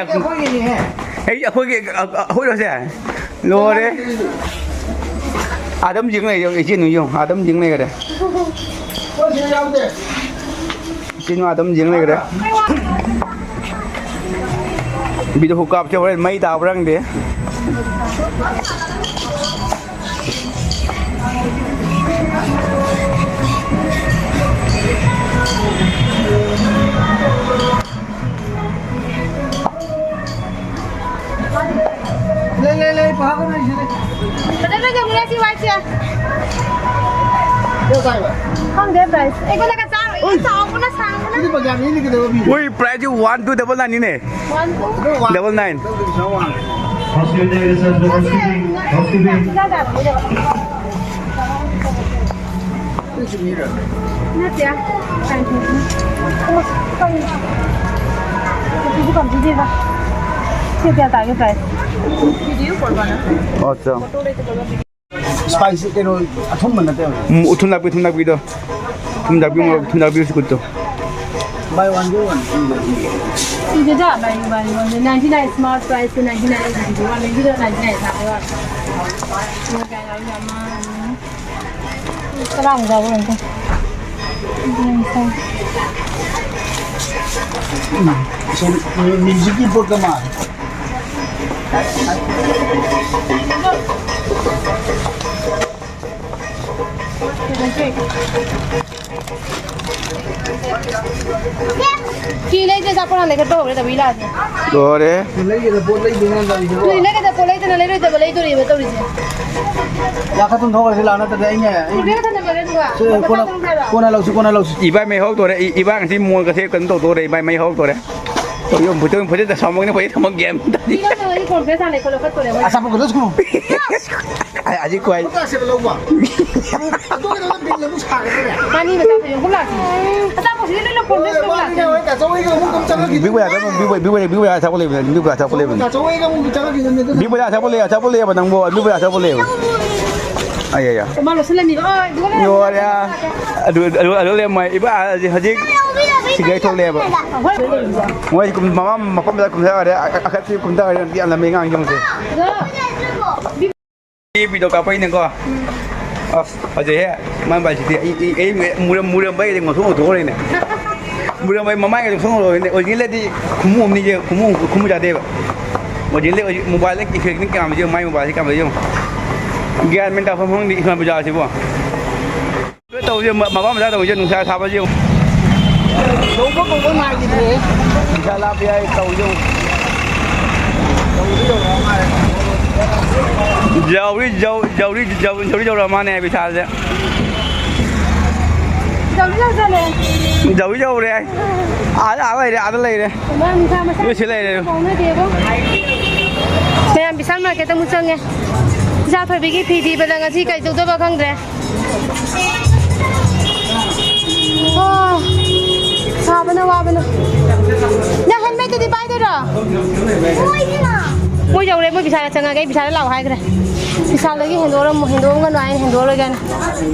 ꯑꯩ ꯑꯩꯈꯣꯏꯒꯤ, ꯑ-, ꯑ-, ꯑꯩꯈꯣꯏꯔꯣꯁꯦ? ꯂꯣꯏꯔꯦ꯫ ꯑꯗꯨꯝ ꯌꯦꯡ ꯂꯩ, ꯏꯆꯦ ꯅꯨ ꯌꯦꯡꯉꯨ, ꯑꯗꯨꯝ ꯌꯦꯡ ꯂꯩꯈꯔꯦ꯫ ꯏꯆꯦ ꯅꯨ ꯑꯗꯨꯝ ꯌꯦꯡ ꯂꯩꯈꯔꯦ꯫ ꯚꯤꯗꯤꯑꯣ ꯀꯥꯞꯁꯦ, ꯍꯣꯔꯦꯟ ꯃꯩ ꯇꯥꯕ꯭ꯔꯥ ꯈꯪꯗꯦ꯫ ꯂꯩ, ꯂꯩ, ꯂꯩ, ꯄꯥꯒ ꯂꯩ, ꯁꯤꯗꯤ꯫ ꯐꯖꯅ ꯌꯦꯡꯉꯨꯅꯦ ꯁꯤ ꯋꯥꯏꯁꯦ꯫ ꯀꯌꯥ ꯇꯥꯏꯕ? ꯈꯪꯗꯦ price꯫ ꯑꯩꯉꯣꯟꯗꯒ ꯆꯥꯔꯣꯏ꯫ ꯎꯏ꯫ ꯆꯥꯎꯕꯅ ꯁꯥꯡꯕꯅ꯫ ꯁꯤꯗꯤ ꯕꯖꯥꯔꯗꯒꯤ ꯂꯩꯒꯗꯕ ꯐꯤꯅꯤ꯫ ꯃꯣꯏ price ꯁꯤ one two double nine ꯅꯤꯅꯦ꯫ One two꯫ ꯑꯗꯨ ꯋꯥ-, double nine꯫ ꯇꯧꯗꯕꯁꯨ ꯋꯥꯡꯉꯦ꯫ House keeping, sir, house keeping, house keeping. ꯅꯠꯇꯦ꯫ ꯀꯩꯅꯣ꯫ ꯑꯣ, ꯀꯩꯅꯣ꯫ ꯁꯤꯕꯨ ꯀꯝꯄꯤꯗꯦꯕ꯫ ꯁꯤ ꯀꯌꯥ ꯇꯥꯒꯦ price? ꯑꯣ, ꯑꯠꯆꯥ꯫ Spicy ꯀꯩꯅꯣ ꯑꯊꯨꯝꯕ ꯅꯠꯇꯦꯕ꯫ ꯎꯝ, ꯎꯊꯨꯝ ꯂꯥꯛꯄꯤ, ꯊꯨꯝ ꯂꯥꯛꯄꯤꯗꯣ꯫ ꯊꯨꯝ ꯂꯥꯛꯄꯤ, ꯃꯣꯔꯣꯛ ꯊꯨꯝ ꯂꯥꯛꯄꯤ ꯁꯤ ꯀꯨꯠꯇꯣ꯫ Buy one get one free꯫ ꯁꯤꯗ buy one get one ninety nine smart price ninety nine ninety nine ꯍꯥꯞꯄꯦ꯫ ꯇꯔꯥ ꯑꯃꯨꯛ ꯌꯥꯎꯕ ꯑꯣꯏꯔꯝꯅꯤ꯫ ꯎꯝ, ꯁꯣꯝ ꯃ꯭ꯌꯨꯖꯤꯛꯀꯤ ꯄꯣꯠꯀ ꯃꯥꯜꯂꯦ꯫ ꯐꯤ ꯂꯩꯗ꯭ꯔꯦ, ꯑꯆꯥꯄꯣꯠ ꯍꯥꯟꯅ ꯂꯩꯒꯦ ꯇꯧꯍꯧꯔꯦ, ꯇꯧꯕꯤ ꯂꯥꯛꯑꯗꯤ꯫ ꯂꯣꯏꯔꯦ꯫ ꯂꯩꯒꯗꯕ ꯄꯣꯠ ꯂꯩꯗꯣꯏꯅꯦ ꯇꯧꯔꯤꯁꯦ꯫ ꯐꯤ ꯂꯩꯒꯗꯕ ꯄꯣꯠ ꯂꯩꯗꯅ ꯂꯩꯔꯣꯏꯗꯕ ꯂꯩꯗꯣꯔꯤꯕ ꯇꯧꯔꯤꯁꯦ꯫ ꯌꯥ ꯈꯔ ꯊꯝꯊꯣꯛꯈ꯭ꯔꯁꯤ ꯂꯥꯛꯑꯣ, ꯅꯠꯇ꯭ꯔꯗꯤ ꯑꯩꯅꯦ, ꯑꯩ ꯀꯨꯔꯇꯤꯒ ꯊꯝꯂꯝꯃꯒꯦ ꯑꯗꯨꯒ꯫ ꯁꯦ, ꯀꯣꯟꯅ, ꯀꯣꯟꯅ ꯂꯧꯁꯤ, ꯀꯣꯟꯅ ꯂꯧꯁꯤ꯫ ꯏꯕꯥꯏ ꯃꯩ ꯍꯧꯔꯛꯇꯣꯔꯦ, ꯏ-, ꯏꯕꯥꯏ ꯉꯁꯤ ꯃꯣꯟꯒꯁꯦ ꯀꯩꯅꯣ ꯇꯧꯗꯣꯔꯦ, ꯏꯕꯥꯏ ꯃꯩ ꯍꯧꯔꯛꯇꯣꯔꯦ꯫ ꯇꯧ, ꯌꯨꯝ ꯐꯨꯠꯇ-, ꯐꯨꯠꯇ ꯁꯥꯎꯃꯛꯅ ꯐꯩ ꯊꯝꯃꯛ ꯒ꯭ꯌꯥꯟ ꯇꯥꯗꯦ꯫ ꯄꯤꯔꯝꯗꯕꯒꯤ ꯀꯣꯟꯐ꯭ꯔꯦꯟꯁ ꯍꯥꯟꯅ ꯂꯩꯈꯠꯂꯣ, ꯐꯠꯇꯣꯔꯦ ꯃꯣꯏ꯫ ꯑꯆꯥꯄꯣꯠ ꯈꯛꯇ ꯁꯨ꯫ ꯑꯩ ꯍꯧꯖꯤꯛ ꯀꯣꯏ꯫ ꯈꯨꯠ ꯂꯥꯛꯁꯦꯕ ꯂꯧꯕ꯫ ꯑꯗꯨꯒꯤꯗꯃꯛ ꯕꯤꯜ ꯑꯃꯨꯛ ꯁꯥꯒꯗ꯭ꯔꯅꯦ? ꯃꯥꯅꯤ, ꯃꯆꯥ ꯊꯣꯏꯕꯤ, ꯈꯨꯠ ꯂꯥꯛꯁꯦ꯫ ꯑꯆꯥꯄꯣꯠꯁꯤꯗꯤ ꯂꯣꯏꯅ ꯀꯣꯟꯐ꯭ꯔꯦꯟꯁ ꯂꯧꯕ ꯂꯥꯛꯁꯦ꯫ ꯃꯥꯅꯤꯅꯦ, ꯍꯣꯏ, ꯗꯥ ꯆꯧꯕꯒꯤ ꯑꯃꯨꯛ ꯑꯗꯨꯝ ꯆꯪꯉꯛꯈꯤꯗꯣꯏꯅꯤ꯫ ꯕꯤꯛ ꯕꯖꯥꯔꯗ ꯑꯃꯨꯛ, ꯕꯤꯛ ꯕ-, ꯕꯤꯛ ꯕꯖꯥꯔ, ꯕꯤꯛ ꯕꯖꯥꯔ ꯑꯆꯥꯄꯣꯠ ꯂꯩꯕꯅꯦ, ꯕꯤꯛ ꯕꯖꯥꯔ ꯑꯆꯥꯄꯣꯠ ꯂꯩꯕꯅꯦ꯫ ꯗꯥ ꯆꯧꯕꯒꯤ ꯑꯃꯨꯛ ꯆꯪꯉꯛꯈꯤꯗꯣꯏꯅꯤ ꯑꯗꯨꯅ꯫ ꯕꯤꯛ ꯕꯖꯥꯔ ꯑꯆꯥꯄꯣꯠ ꯂꯩ, ꯑꯆꯥꯄꯣꯠ ꯂꯩꯌꯦꯕ ꯅꯪꯕꯨ, ꯕꯤꯛ ꯕꯖꯥꯔ ꯑꯆꯥꯄꯣꯠ ꯂꯩꯌꯦꯕ꯫ ꯑꯩ, ꯑꯩ, ꯑꯩ꯫ ꯑꯣ, ꯃꯥ ꯂꯧꯁꯤꯜꯂꯅꯤꯕ꯫ ꯑꯣ, ꯑꯗꯨꯒ ꯌꯣꯔꯦ꯫ ꯑꯗꯨ, ꯑꯗꯨ, ꯑꯗꯨ ꯂꯩꯔꯝꯃꯣꯏ꯫ ꯏꯕꯥ ꯍꯧꯖꯤꯛ, ꯍꯧꯖꯤꯛ ꯁꯤꯒꯥꯏ ꯊꯣꯛꯂꯛꯑꯦꯕ꯫ ꯍꯣꯏ꯫ ꯃꯣꯏ ꯀꯨꯝ-, ꯃꯃꯥ ꯃꯐꯝꯗ ꯀꯨꯝꯊꯈꯔꯦ, ꯑ-, ꯑ-, ꯑꯀꯠꯄꯤ ꯀꯨꯝꯊꯈꯔꯦ, ꯌꯥꯝ ꯂꯝꯃꯦ ꯑꯉꯥꯡꯁꯤꯡꯁꯦ꯫ ꯑꯗꯣ, ꯁꯤ ꯚꯤꯗꯤꯑꯣ ꯀꯥꯞꯄꯛꯏꯅꯦꯀꯣ꯫ ꯑꯁ, ꯐꯖꯩꯍꯦ꯫ ꯃꯥꯏ ꯃꯥꯏꯁꯤꯗꯤ ꯑꯩ, ꯑꯩ, ꯑꯩ ꯃꯨꯔꯝ-, ꯃꯨꯔꯝꯕꯩꯗꯤ ꯉꯧꯊꯣꯛ ꯉꯧꯊꯣꯛꯈ꯭ꯔꯦꯅꯦ꯫ ꯃꯨꯔꯝꯕꯩ ꯃꯃꯥꯏꯒꯗꯤ ꯉꯧꯊꯣꯛ ꯉꯧꯊꯣꯛꯈ꯭ꯔꯦꯅꯦ꯫ ꯑꯣꯔꯤꯖꯤꯅꯦꯜꯗꯗꯤ ꯈꯨꯃꯨ ꯑꯃꯅꯤ ꯁꯦ, ꯈꯨꯃꯨ, ꯈꯨꯃꯨ ꯆꯥꯗꯦꯕ꯫ ꯑꯣꯔꯤꯖꯤꯅꯦꯜꯗ ꯑꯣꯏ-, ꯃꯣꯕꯥꯏꯜꯗ ꯏꯐꯦꯛꯅꯤ ꯀꯌꯥꯝ ꯌꯦꯡꯉꯨ, ꯃꯥꯏ ꯃꯣꯕꯥꯏꯜꯁꯤ ꯀꯌꯥꯝ ꯌꯦꯡꯉꯨ꯫ ꯒ꯭ꯌꯥꯟ ꯃꯦꯟ ꯇꯥꯐꯝ ꯈꯪꯗꯦ ꯏꯁꯃꯥ ꯄꯨꯖꯥꯁꯤꯕꯣ꯫ ꯇꯧꯔꯤꯁꯦ ꯃ-, ꯃꯄꯥ ꯃꯆꯥ ꯇꯧꯔꯤꯁꯦ ꯅꯨꯡꯁꯥ ꯁꯥꯕꯁꯦ ꯌꯦꯡꯉꯨ꯫ ꯂꯧꯕ ꯀꯧꯕ ꯉꯥꯏꯈꯤꯗ꯭ꯔꯦ꯫ ꯄꯩꯁꯥ ꯂꯥꯞꯄ ꯌꯥꯏ ꯇꯧꯔꯤꯁꯦ ꯌꯦꯡꯉꯨ꯫ ꯌꯧꯗꯤ ꯌꯧꯔꯛꯑ ꯃꯥꯜꯂꯦ꯫ ꯌꯧꯔꯤ, ꯌꯧ-, ꯌꯧꯔꯤ, ꯌꯧ-, ꯌꯧꯔꯤ ꯌꯧꯔꯛꯑ ꯃꯥꯜꯂꯦ ꯕꯤꯁꯥꯜꯁꯦ꯫ ꯌꯧꯗꯤ ꯌꯧꯁꯜꯂꯦ꯫ ꯌꯧꯗꯤ ꯌꯧꯔꯦ꯫ ꯑꯥꯗ, ꯑꯥꯗ ꯂꯩꯔꯦ, ꯑꯥꯗ ꯂꯩꯔꯦ꯫ ꯃꯥ ꯅꯨꯡꯁꯥ ꯃꯁꯥ ꯌꯣꯠꯁꯤ ꯂꯩꯔꯦ꯫ ꯐꯥꯎꯅꯗꯦꯕꯣ꯫ ꯃꯌꯥꯝ ꯕꯤꯁꯥꯜ ꯃꯥꯔꯀꯦꯠꯇ ꯑꯃꯨꯛ ꯆꯪꯉꯦ꯫ ꯏꯆꯥ ꯊꯣꯏꯕꯤꯒꯤ ꯐꯤ ꯊꯤꯕꯗ ꯉꯁꯤ ꯀꯩ ꯇꯧꯗꯣꯏꯕ ꯈꯪꯗ꯭ꯔꯦ꯫ ꯑꯣ, ꯁꯥꯕꯅ ꯋꯥꯕꯅ꯫ ꯅꯪ ꯍꯦꯜꯃꯦꯠꯇꯨꯗꯤ ꯄꯥꯏꯗꯣꯏꯔꯣ? ꯃꯣꯏ ꯌꯧꯔꯦ, ꯃꯣꯏ ꯕꯤꯁꯥꯜꯗ ꯆꯪꯉꯒꯦ, ꯑꯩ ꯕꯤꯁꯥꯜꯗ ꯂꯥꯛꯑꯣ ꯍꯥꯏꯈ꯭ꯔꯦ꯫ ꯕꯤꯁꯥꯜꯗꯒꯤ ꯍꯦꯟꯗꯣꯛꯑꯝꯃꯣ, ꯍꯦꯟꯗꯣꯛꯑꯝꯒꯅꯨ ꯍꯥꯏꯅ ꯍꯦꯟꯗꯣꯛꯑꯔꯣꯏꯒꯦꯅ꯫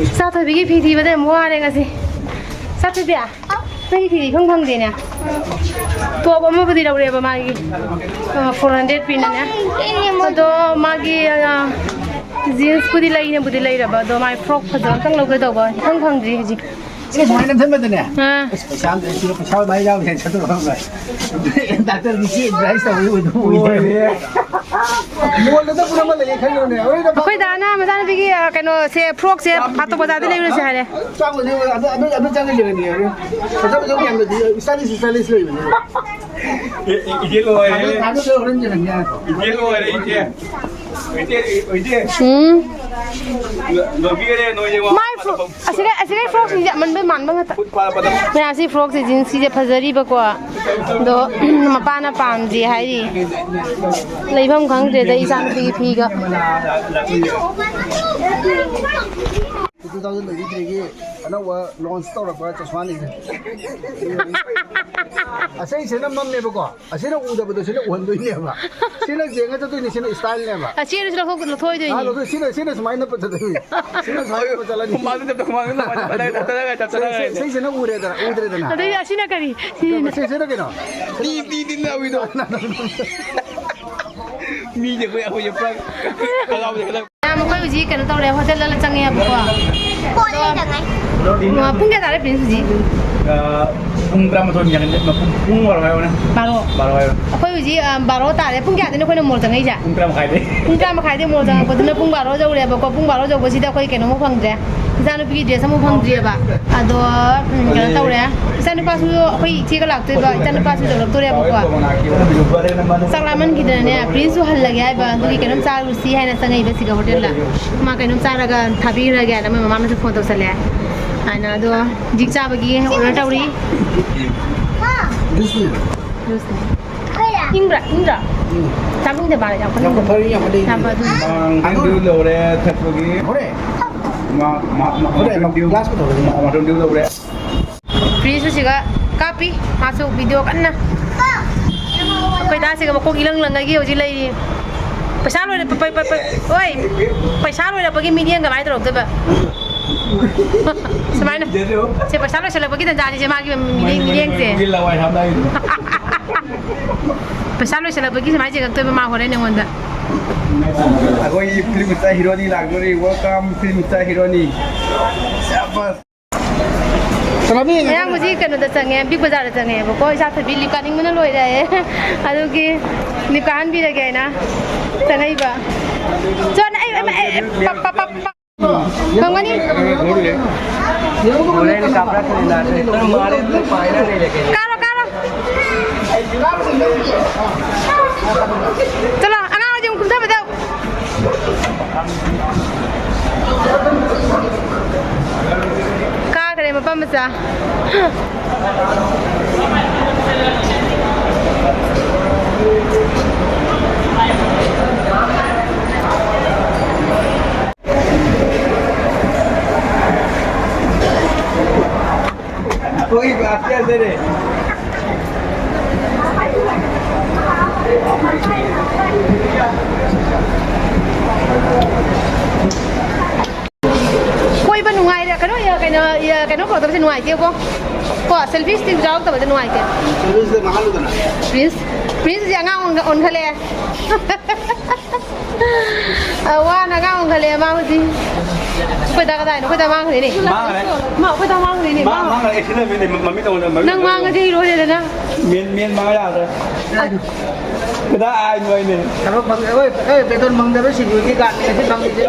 ꯏꯆꯥ ꯊꯣꯏꯕꯤꯒꯤ ꯐꯤ ꯊꯤꯕꯗ ꯌꯥꯝ ꯋꯥꯔꯦ ꯉꯁꯤ꯫ ꯏꯆꯥ ꯊꯣꯏꯕꯤ, ꯅꯪꯒꯤ ꯐꯤꯗꯤ ꯏꯐꯪ ꯐꯪꯗꯦꯅꯦ꯫ ꯇꯣꯞ ꯑꯃꯕꯨꯗꯤ ꯂꯧꯔꯦꯕ ꯃꯥꯒꯤ, ꯑ, ꯐꯣꯔ ꯍꯟꯗ꯭ꯔꯦꯠ ꯄꯤꯅꯅꯦ꯫ ꯑꯗꯣ ꯃꯥꯒꯤ, ꯑ, ꯖꯤꯟꯁꯄꯨꯗꯤ ꯂꯩꯅꯕꯨꯗꯤ ꯂꯩꯔꯕ, ꯑꯗꯣ ꯃꯥꯒꯤ ꯐ꯭ꯔꯣꯛ ꯐꯖꯕ ꯑꯝꯇꯪ ꯂꯧꯒꯦ ꯇꯧꯕ, ꯏꯐꯪ ꯐꯪꯗ꯭ꯔꯤ ꯍꯧꯖꯤꯛ꯫ ꯁꯤ ꯁꯨꯃꯥꯏꯅ ꯅꯝꯁꯤꯟꯕꯗꯅꯦ꯫ ꯑꯥ꯫ ꯑꯁ, ꯄꯩꯁꯥ ꯑꯝꯇ ꯂꯩꯇꯦ, ꯄꯩꯁꯥ ꯃꯥꯏ ꯌꯥꯎꯗꯦ ꯍꯥꯏꯅ ꯁꯠꯇꯣꯛꯑꯒ ꯈꯪꯕ꯭ꯔꯥ? ꯗꯥꯛꯇꯔꯒꯤ ꯆꯦ ꯑꯦꯗꯚꯔꯇꯥꯏꯁ ꯇꯧꯕꯒꯤ ꯑꯣꯏꯗꯧ ꯑꯣꯏꯗꯧꯔꯦ꯫ ꯃꯣꯜꯗ ꯄꯨꯔꯥ ꯑꯃ ꯂꯩꯌꯦ ꯈꯜꯂꯣꯅꯦ꯫ ꯑꯩꯈꯣꯏ ꯗꯥꯅ ꯃꯆꯥꯅꯨꯄꯤꯒꯤ, ꯑ, ꯀꯩꯅꯣꯁꯦ, ꯐ꯭ꯔꯣꯛꯁꯦ ꯄꯥꯇꯣ ꯕꯖꯥꯔꯗ ꯂꯩꯔꯨꯔꯁꯦ ꯍꯥꯏꯔꯦ꯫ ꯆꯥꯝꯃꯗꯤ ꯑꯗꯨ, ꯑꯗꯨ, ꯑꯗꯨ ꯆꯪꯉ ꯌꯦꯡꯉꯅꯤ꯫ ꯐꯖ ꯐꯖꯕ ꯌꯥꯝꯅꯗꯤ ꯏꯁꯇꯥꯏꯂꯤꯁ, ꯏꯁꯇꯥꯏꯂꯤꯁ ꯂꯩꯕꯅꯦ꯫ ꯑꯦ, ꯑꯦ, ꯏꯆꯦ ꯂꯣꯏꯔꯦ꯫ ꯊꯥꯡꯒꯠ-, ꯊꯥꯡꯒꯠꯂꯒ ꯍꯣꯔꯦꯟ ꯌꯦꯡꯉꯅꯤ꯫ ꯏꯆꯦ ꯂꯣꯏꯔꯦ, ꯏꯆꯦ꯫ ꯏꯆꯦ, ꯏꯆꯦ꯫ ꯎꯝ꯫ ꯂꯣꯏꯕꯤꯔꯦ, ꯅꯣꯏ ꯌꯦꯡꯉꯣ꯫ ꯃꯥꯏ ꯐ꯭ꯔꯣꯛ, ꯑꯁꯤꯗ, ꯑꯁꯤꯗ ꯐ꯭ꯔꯣꯛꯁꯤꯡꯁꯦ ꯑꯃꯟꯕꯩ ꯃꯥꯟꯕ ꯉꯥꯛꯇ꯫ ꯃꯌꯥꯝꯁꯤ ꯐ꯭ꯔꯣꯛꯁꯦ ꯖꯤꯟꯁꯀꯤꯁꯦ ꯐꯖꯔꯤꯕꯀꯣ꯫ ꯑꯗꯣ ꯃꯄꯥꯅ ꯄꯥꯝꯗꯦ ꯍꯥꯏꯔꯤ꯫ ꯂꯩꯐꯝ ꯈꯪꯗ꯭ꯔꯦꯗ ꯏꯆꯥꯅꯨꯄꯤꯒꯤ ꯐꯤꯒ꯫ Two thousand twenty-three ꯒꯤ ꯑꯅꯧꯕ ꯂꯣꯟꯁ ꯇꯧꯔꯛꯄ ꯆꯁꯃꯥꯅꯤꯁꯦ꯫ ꯑꯁꯤꯁꯤꯅ ꯃꯝꯃꯦꯕꯀꯣ꯫ ꯑꯁꯤꯅ ꯎꯗꯕꯗꯣ ꯁꯤꯅ ꯎꯍꯟꯗꯣꯏꯅꯦꯕ꯫ ꯁꯤꯅ ꯌꯦꯡꯉ ꯆꯠꯇꯣꯏꯅꯦ, ꯁꯤꯅ ꯏꯁꯇꯥꯏꯜꯅꯦꯕ꯫ ꯑꯆꯦꯔꯁꯨ ꯂꯧꯊꯣꯛ-, ꯂꯧꯊꯣꯛꯑꯣꯏꯗꯣꯏꯅꯤ꯫ ꯑꯥ, ꯂꯧꯊꯣꯛ-, ꯁꯤꯅ, ꯁꯤꯅ ꯁꯨꯃꯥꯏꯅ ꯅꯞꯄ ꯆꯠꯇꯣꯏꯅꯤ꯫ ꯁꯤꯅ ꯁꯨꯃꯥꯏꯅ ꯅꯞꯄ ꯆꯠꯂꯅꯤ꯫ ꯍꯨꯃꯥꯡꯗ ꯆꯞ ꯆꯞ ꯍꯨꯃꯥꯡꯗ ꯆꯞ ꯆꯞ ꯆꯞ ꯆꯞ ꯆꯞ ꯁꯤ-, ꯁꯤꯁꯤꯅ ꯎꯔꯦꯗꯅ, ꯎꯗ꯭ꯔꯦꯗꯅ꯫ ꯑꯗꯩꯗꯤ ꯑꯁꯤꯅ ꯀꯔꯤ? ꯁꯤꯁꯤꯅ ꯀꯩꯅꯣ? ꯇꯤ, ꯇꯤ, ꯇꯤ ꯂꯥꯎꯏꯗꯣ꯫ ꯃꯤꯁꯦ ꯑꯩꯈꯣꯏ, ꯑꯩꯈꯣꯏꯁꯦ ꯄꯨꯔꯥ ꯀꯂꯥꯎꯁꯦ ꯈꯤꯇꯪ ꯃꯈꯣꯏ ꯍꯧꯖꯤꯛ ꯀꯩꯅꯣ ꯇꯧꯔꯦ, ꯍꯣꯇꯦꯜꯗ ꯆꯪꯉꯛꯑꯦꯕꯀꯣ꯫ ꯄꯣꯠ ꯂꯩꯗꯉꯥꯏ꯫ ꯑ, ꯄꯨꯡ ꯀꯌꯥ ꯇꯥꯔꯦ, ꯄ꯭ꯔꯤꯟꯁ, ꯍꯧꯖꯤꯛ? ꯑ, ꯄꯨꯡ ꯇꯔꯥꯃꯥꯊꯣꯏ ꯃꯤꯅꯠ, ꯄꯨꯡ, ꯄꯨꯡ ꯕꯥꯔꯣ ꯍꯥꯏꯌꯣꯅꯦ꯫ ꯕꯥꯔꯣ꯫ ꯕꯥꯔꯣ ꯍꯥꯏꯌꯣ꯫ ꯑꯩꯈꯣꯏ ꯍꯧꯖꯤꯛ, ꯑ, ꯕꯥꯔꯣ ꯇꯥꯔꯦ꯫ ꯄꯨꯡ ꯀꯌꯥꯗꯅꯣ ꯑꯩꯈꯣꯏꯅ ꯃꯣꯜ ꯆꯪꯉꯛꯏꯁꯦ? ꯄꯨꯡ ꯇꯔꯥ ꯃꯈꯥꯏꯗꯩ꯫ ꯄꯨꯡ ꯇꯔꯥ ꯃꯈꯥꯏꯗꯩ ꯃꯣꯜ ꯆꯪꯉꯛꯄꯗꯨꯅ ꯄꯨꯡ ꯕꯥꯔꯣ ꯌꯧꯔꯦꯕꯀꯣ꯫ ꯄꯨꯡ ꯕꯥꯔꯣ ꯌꯧꯕꯁꯤꯗ ꯑꯩꯈꯣꯏ ꯀꯩꯅꯣꯃꯨꯛ ꯐꯪꯗ꯭ꯔꯦ꯫ ꯏꯆꯥꯅꯨꯄꯤꯒꯤ ꯗ꯭ꯔꯦꯁ ꯑꯃꯨꯛ ꯐꯪꯗ꯭ꯔꯤꯑꯕ꯫ ꯑꯗꯣ, ꯎꯝ, ꯀꯩꯅꯣ ꯇꯧꯔꯦ꯫ ꯏꯆꯥꯅꯨꯄꯥꯁꯨ ꯑꯩꯈꯣꯏ ꯏꯆꯦꯒ ꯂꯥꯛꯇꯣꯏꯕ꯫ ꯏꯆꯥꯅꯨꯄꯥꯁꯨ ꯌꯧꯔꯛꯇꯣꯔꯦꯕꯀꯣ꯫ ꯆꯥꯛ ꯂꯥꯝꯃꯟꯈꯤꯗꯅꯅꯦ, ꯄ꯭ꯔꯤꯟꯁꯁꯨ ꯍꯜꯂꯒꯦ ꯍꯥꯏꯕ꯫ ꯑꯗꯨꯒꯤ ꯀꯩꯅꯣꯝ ꯆꯥꯔꯨꯁꯤ ꯍꯥꯏꯅ ꯆꯪꯉꯛꯏꯕ ꯁꯤꯒ ꯍꯣꯇꯦꯜꯗ꯫ ꯃꯥ ꯀꯩꯅꯣꯝ ꯆꯥꯔꯒ ꯊꯥꯕꯤꯔꯒꯦꯅ ꯃꯣꯏ ꯃꯃꯥꯅꯁꯨ ꯐꯣꯟ ꯇꯧꯁꯜꯂꯦ꯫ ꯍꯥꯏꯅ ꯑꯗꯣ ꯍꯧꯖꯤꯛ ꯆꯥꯕꯒꯤ ꯑꯣꯔꯗꯔ ꯇꯧꯔꯤ꯫ ꯖꯨꯁꯅꯦ꯫ ꯖꯨꯁꯅꯦ꯫ ꯏꯪꯕ꯭ꯔꯥ? ꯏꯪꯗ꯭ꯔꯥ? ꯎꯝ꯫ ꯆꯥꯅꯤꯡꯗꯦ ꯃꯥꯅ ꯌꯥꯝ ꯀꯟꯅ ꯌꯥꯝ ꯏꯪꯕ꯫ ꯐꯔꯤ, ꯌꯥꯝ ꯐꯔꯤ꯫ ꯌꯥꯝ ꯐꯔꯤ꯫ ꯃꯥꯡꯗ ꯗ꯭ꯌꯨ ꯂꯧꯔꯦ ꯊꯛꯄꯒꯤ꯫ ꯍꯣꯔꯦꯟ꯫ ꯃꯥ, ꯃꯥ, ꯃꯥ, ꯍꯣꯔꯦꯟ ꯗ꯭ꯌꯨ꯫ ꯒ꯭ꯂꯥꯁ ꯄꯨꯊꯣꯔꯛꯑꯣ꯫ ꯃꯥ, ꯃꯥ ꯗ꯭ꯌꯨ ꯂꯧꯔꯦ꯫ ꯄ꯭ꯔꯤꯟꯁꯁꯨ ꯁꯤꯒ ꯀꯥꯞꯄꯤ꯫ ꯃꯥꯁꯨ ꯚꯤꯗꯤꯑꯣ ꯀꯟꯅ꯫ ꯑꯩꯈꯣꯏ ꯗꯥꯁꯤꯒ ꯃꯀꯣꯛ ꯏꯂꯪ ꯂꯪꯉꯒꯤ ꯍꯧꯖꯤꯛ ꯂꯩꯔꯤ꯫ ꯄꯩꯁꯥ ꯂꯣꯏꯔꯦ꯫ ꯄ-, ꯄ-, ꯄ-, ꯄ-, ꯑꯣꯏ! ꯄꯩꯁꯥ ꯂꯣꯏꯔꯛꯄꯒꯤ ꯃꯤꯠꯌꯦꯡ ꯀꯃꯥꯏꯅ ꯇꯧꯔꯛꯇꯣꯏꯕ? ꯁꯨꯃꯥꯏꯅ꯫ ꯁꯦ, ꯄꯩꯁꯥ ꯂꯣꯏꯁꯤꯜꯂꯛꯄꯒꯤ ꯇꯟꯖꯥꯅꯤꯁꯦ ꯃꯥꯒꯤ ꯃꯤꯠꯌꯦꯡ, ꯃꯤꯠꯌꯦꯡꯁꯦ꯫ ꯂꯋꯥꯏ ꯍꯥꯞꯅꯔꯤꯗꯣ꯫ ꯄꯩꯁꯥ ꯂꯣꯏꯁꯤꯜꯂꯛꯄꯒꯤ ꯁꯨꯃꯥꯏꯅ ꯆꯦꯜꯂꯛꯇꯣꯏꯕ ꯃꯥ ꯍꯣꯔꯦꯟ ꯑꯩꯉꯣꯟꯗ꯫ ꯑꯩꯈꯣꯏꯒꯤ ꯐꯤꯂꯝ ꯁ꯭ꯇꯥꯔ ꯍꯤꯔꯣꯅꯤ ꯂꯥꯛꯇꯣꯔꯤ꯫ Welcome, ꯐꯤꯂꯝ ꯁ꯭ꯇꯥꯔ ꯍꯤꯔꯣꯅꯤ꯫ ꯁꯕꯥꯁ꯫ ꯀꯅꯥꯗ ꯌꯦꯡꯉꯦ? ꯃꯌꯥꯝ ꯍꯧꯖꯤꯛ ꯀꯩꯅꯣꯗ ꯆꯪꯉꯦ, ꯕꯤꯛ ꯕꯖꯥꯔꯗ ꯆꯪꯉꯦꯕꯀꯣ꯫ ꯏꯆꯥ ꯊꯣꯏꯕꯤ ꯂꯤꯞ ꯀꯥꯅꯤꯡꯕꯅ ꯂꯣꯏꯔꯦ꯫ ꯑꯗꯨꯒꯤ ꯂꯤꯞ ꯀꯥꯍꯟꯕꯤꯔꯒꯦ ꯍꯥꯏꯅ ꯆꯪꯉꯛꯏꯕ꯫ ꯆꯣ, ꯑꯩ, ꯑꯩ, ꯑꯩ, ꯄꯞ, ꯄꯞ, ꯄꯞ, ꯄꯞ꯫ ꯐꯪꯒꯅꯤ꯫ ꯀꯥꯔꯣ, ꯀꯥꯔꯣ꯫ ꯆꯠꯂꯣ, ꯑꯉꯥꯡ ꯑꯗꯨꯝ ꯀꯨꯝꯊꯕꯗ꯫ ꯀꯥꯈ꯭ꯔꯦ ꯃꯄꯥ ꯃꯆꯥ꯫ ꯑꯩꯈꯣꯏꯒꯤ ꯀ꯭ꯂꯥꯁ ꯀꯌꯥ ꯆꯠꯂꯦ? ꯀꯣꯏꯕ ꯅꯨꯡꯉꯥꯏꯔꯦ꯫ ꯀꯩꯅꯣ, ꯀꯩꯅꯣ, ꯀꯩꯅꯣ ꯀꯧꯔꯛꯇꯕꯁꯦ ꯅꯨꯡꯉꯥꯏꯇꯦꯀꯣ꯫ ꯀꯣ, selfie stick ꯌꯥꯎꯔꯛꯇꯕꯁꯦ ꯅꯨꯡꯉꯥꯏꯇꯦ꯫ Selfie stick ꯃꯥꯡꯍꯜꯂꯨꯗꯅ꯫ Please꯫ ꯄ꯭ꯔꯤꯟꯁꯁꯦ ꯑꯉꯥꯡ ꯑꯣꯟꯈꯠꯂꯛꯑꯦ꯫ ꯑ, ꯋꯥꯅ ꯑꯉꯥꯡ ꯑꯣꯟꯈꯠꯂꯛꯑꯦ ꯃꯥ ꯍꯧꯖꯤꯛ꯫ ꯑꯩꯈꯣꯏ ꯗꯥ ꯀꯗꯥꯏꯅꯣ? ꯑꯩꯈꯣꯏ ꯗꯥ ꯃꯥꯡꯈ꯭ꯔꯦꯅꯦ꯫ ꯃꯥꯡꯈ꯭ꯔꯦ꯫ ꯃꯥ ꯑꯩꯈꯣꯏ ꯗꯥ ꯃꯥꯡꯈ꯭ꯔꯦꯅꯦ꯫ ꯃꯥ ꯃꯥꯡꯈ꯭ꯔꯦ, ꯑꯦꯛꯁꯤꯗꯦꯟ ꯑꯣꯏꯅ ꯃꯃꯤꯠ ꯇꯧꯕꯗ ꯃꯃꯤꯠ ꯅꯪ ꯇꯧꯕꯗ꯫ ꯃꯥꯡꯉꯗꯤ ꯑꯩ ꯂꯣꯏꯔꯦꯗꯅ꯫ ꯃꯦꯟ, ꯃꯦꯟ ꯃꯥꯡ ꯌꯥꯗ꯭ꯔꯦ꯫ ꯀꯗꯥꯏ ꯍꯥꯏꯅꯣ ꯑꯩꯅꯦ? ꯊꯕꯛ ꯐꯪ-, ꯑꯩꯈꯣꯏ, ꯑꯩꯈꯣꯏ ꯕꯦꯇꯣꯟ ꯐꯪꯗꯕ ꯁꯦꯀ꯭ꯌꯨꯔꯤꯇꯤ ꯒꯥꯔꯗꯅꯦ ꯑꯁꯤ ꯐꯪꯉꯤꯁꯦ꯫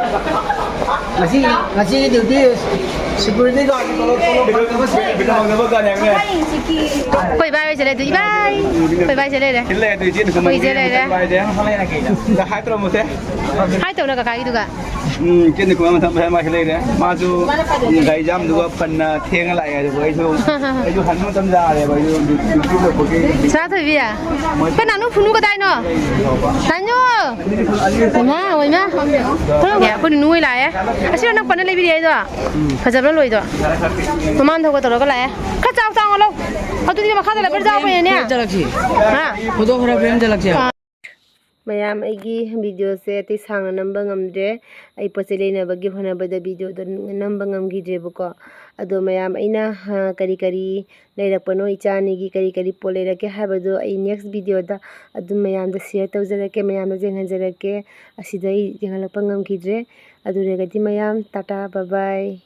ꯉꯁꯤ, ꯉꯁꯤꯒꯤ ꯗ꯭ꯌꯨꯇꯤ ꯁꯦꯀ꯭ꯌꯨꯔꯤꯇꯤ ꯒꯥꯔꯗ ꯇꯣꯂꯣꯞ, ꯇꯣꯂꯣꯞ ꯐꯪꯗꯕ ꯁꯦꯀ꯭ꯌꯨꯔꯤꯇꯤ ꯒꯥꯔꯗ꯫ ꯑꯩꯈꯣꯏ ꯏꯕꯥꯏ ꯍꯣꯏꯁꯦ ꯂꯩꯗꯣ, ꯏꯕꯥꯏ! ꯑꯩꯈꯣꯏ ꯏꯕꯥꯏꯁꯦ ꯂꯩꯔꯦ꯫ ꯁꯤ ꯂꯩꯔꯦ, ꯑꯗꯨ ꯏꯆꯦꯅ ꯀꯃꯥꯏꯅ ꯑꯩꯈꯣꯏ ꯏꯆꯦ ꯂꯩꯔꯦ꯫ ꯏꯕꯥꯏꯁꯦ? ꯍꯥꯏ ꯇꯧꯔꯝꯃꯣꯁꯦ꯫ ꯍꯥꯏ ꯇꯧꯅ ꯀꯀꯥꯒꯤꯗꯨꯒ꯫ ꯎꯝ, ꯏꯆꯦꯅ ꯀꯃꯥꯏꯅ ꯃꯊꯪ ꯃꯊꯪ ꯃꯥꯁꯤ ꯂꯩꯔꯦ꯫ ꯃꯥꯁꯨ, ꯎꯝ, ꯒꯥꯔꯤ ꯖꯥꯝꯗꯨꯒ ꯐꯅ ꯊꯦꯡꯅ ꯂꯥꯛꯑꯦ꯫ ꯑꯗꯨꯕꯨ ꯑꯩꯁꯨ, ꯑꯩꯁꯨ ꯍꯟꯕ ꯃꯇꯝ ꯌꯥꯔꯦꯕ꯫ ꯑꯩꯁꯨ ꯗ꯭ꯌꯨꯇꯤ ꯂꯣꯏꯔꯛꯄꯒꯤ꯫ ꯁꯅꯥꯊꯣꯏꯕꯤ, ꯑꯩꯈꯣꯏ ꯅꯥꯅꯨ ꯐꯨꯅꯨ ꯀꯗꯥꯏꯅꯣ? ꯅꯥꯅꯨ! ꯏꯃꯥ, ꯑꯣꯏꯃꯥ꯫ ꯊꯣꯛꯂꯛꯑꯣ꯫ ꯑꯦ, ꯑꯩꯈꯣꯏ ꯅꯨꯅꯨ ꯍꯣꯏ ꯂꯥꯛꯑꯦ꯫ ꯑꯁꯤꯔꯣ ꯅꯪ ꯄꯟꯅ ꯂꯩꯕꯤꯔꯤ ꯍꯥꯏꯗꯣ? ꯐꯖꯕ꯭ꯔꯥ ꯂꯣꯏꯗꯣ? ꯃꯃꯥꯟ ꯊꯧꯒ ꯇꯧꯔꯒ ꯂꯥꯛꯑꯦ꯫ ꯈꯔ ꯆꯥꯎ ꯆꯥꯎꯅ ꯂꯧ꯫ ꯑꯗꯨꯗꯤ ꯃꯈꯥꯗ ꯂꯩꯕ꯭ꯔꯥ ꯆꯥꯎꯕ ꯌꯦꯡꯅꯦ꯫ ꯐ꯭ꯔꯦꯝ ꯆꯠꯂꯛꯁꯤ꯫ ꯍꯥ? ꯐꯣꯇꯣ ꯈꯔ ꯐ꯭ꯔꯦꯝ ꯆꯠꯂꯛꯁꯦ꯫ ꯃꯌꯥꯝ, ꯑꯩꯒꯤ ꯚꯤꯗꯤꯑꯣꯁꯦ ꯑꯇꯩ ꯁꯥꯡꯅ ꯅꯝꯕ ꯉꯝꯗ꯭ꯔꯦ꯫ ꯑꯩ ꯄꯣꯠ ꯆꯩ ꯂꯩꯅꯕꯒꯤ ꯍꯣꯠꯅꯕꯗ ꯚꯤꯗꯤꯑꯣꯗꯣ ꯅꯝꯕ ꯉꯝꯈꯤꯗ꯭ꯔꯦꯕꯀꯣ꯫ ꯑꯗꯣ ꯃꯌꯥꯝ, ꯑꯩꯅ, ꯑ, ꯀꯔꯤ ꯀꯔꯤ ꯂꯩꯔꯛꯄꯅꯣ, ꯏꯆꯥ ꯑꯅꯤꯒꯤ ꯀꯔꯤ ꯀꯔꯤ ꯄꯣꯠ ꯂꯩꯔꯛꯀꯦ ꯍꯥꯏꯕꯗꯣ ꯑꯩ ꯅꯦꯛꯁ ꯚꯤꯗꯤꯑꯣꯗ ꯑꯗꯨꯝ ꯃꯌꯥꯝꯗ ꯁꯤꯌꯔ ꯇꯧꯖꯔꯛꯀꯦ, ꯃꯌꯥꯝꯗ ꯌꯦꯡꯍꯟꯖꯔꯛꯀꯦ꯫ ꯑꯁꯤꯗ ꯑꯩ ꯌꯦꯡꯍꯜꯂꯛꯄ ꯉꯝꯈꯤꯗ꯭ꯔꯦ꯫ ꯑꯗꯨ ꯑꯣꯏꯔꯒꯗꯤ ꯃꯌꯥꯝ, ꯇꯥꯇꯥ, ꯕꯥꯏ ꯕꯥꯏ꯫